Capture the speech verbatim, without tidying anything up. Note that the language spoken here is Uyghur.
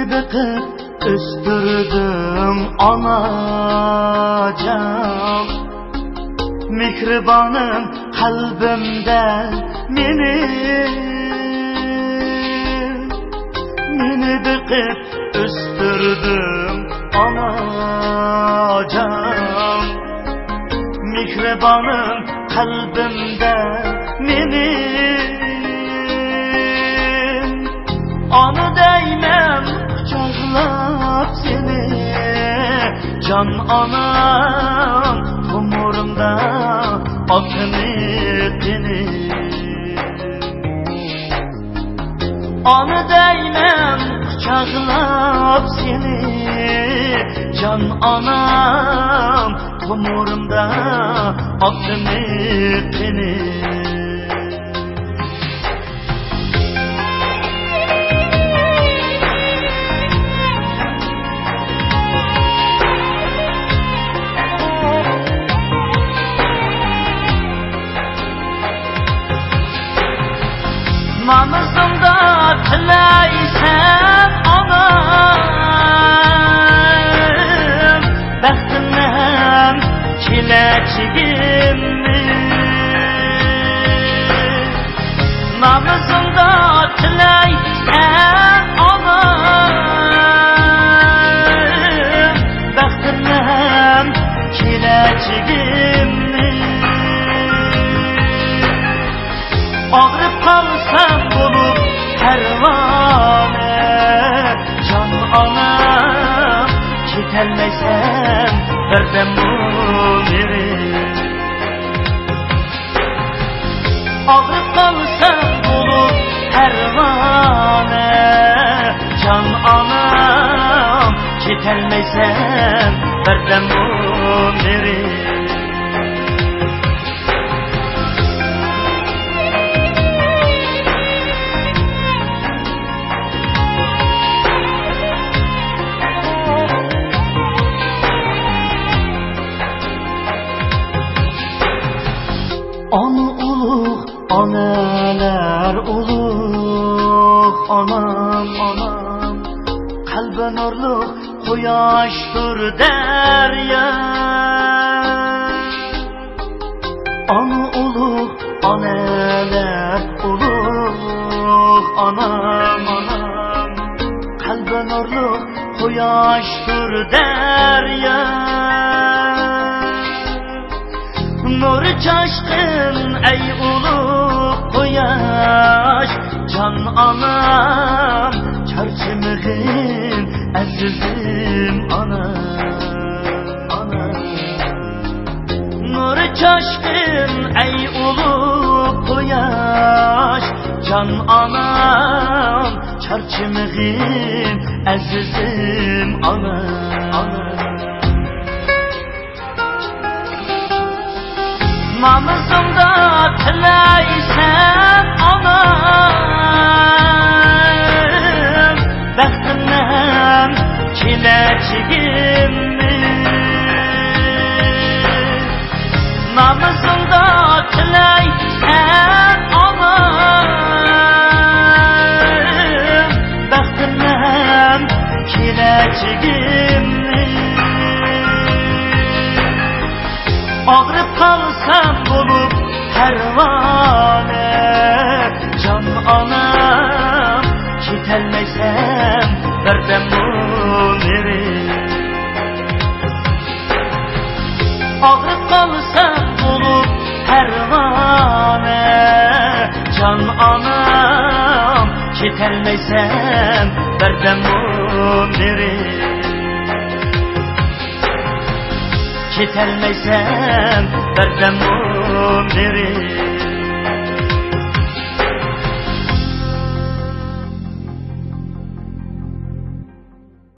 بېقىپ ئۆستۈردۈڭ ئاناجان، مېھرىبانىم قەلبىمدە مېنى، مېنى بېقىپ ئۆستۈردۈڭ ئاناجان، مېھرىبانىم قەلبىمدە مېنى. ئانا دەيمەن قۇچاقلاپ سېنى، جان ئانام، تومۇرۇمدا ئاتىنى قېنى. ئانا دەيمەن قۇچاقلاپ سېنى، جان ئانام، تومۇرۇمدا ئاتىنى قېنى. نامىزىڭدا تىلەيسەن ئانام، بەختىمنى ھەم كېلەچىكىمنى. نامىزىڭدا تىلەيسەن ئانام، بەختىمنى ھەم كېلەچىكىمنى. ئاغرىپ قالسام بولۇپ پەرۋانە، جان ئانام، كېتەلمەيسەن بىردەممۇ نېرى. ئاغرىپ قالسام بولۇپ پەرۋانە، جان ئانام، كېتەلمەيسەن بىردەممۇ نېرى. ئانا ئۇلۇغ، ئانىلەر ئۇلۇغ، ئانام، ئانام، قەلبى نۇرلۇق قۇياشتۇر دەريا. ئانا ئۇلۇغ، ئانىلەر ئۇلۇغ، ئانام، ئانام، قەلبى نۇرلۇق قۇياشتۇر دەريا. نۇر چاچقىن ئەي ئۇلۇغ قۇياش، جان ئانام، چارچىمىغىن ئەزىزىم ئانا، ئانا. نۇر چاچقىن ئەي ئۇلۇغ قۇياش، جان ئانام، چارچىمىغىن ئەزىزىم ئانا، ئانا. نامىزىڭدا تىلەيسەن ئانام، بەختىمنى ھەم كېلەچىكىمنى. نامىزىڭدا تىلەيسەن ئانام، بەختىمنى ھەم كېلەچىكىمنى. ئاغرىپ قالسام بولۇپ پەرۋانە، جان ئانام، كېتەلمەيسەن بىردەممۇ نېرى. ئاغرىپ قالسام بولۇپ پەرۋانە، جان ئانام، كېتەلمەيسەن بىردەممۇ نېرى. كېتەلمەيسەن بىردەممۇ نېرى.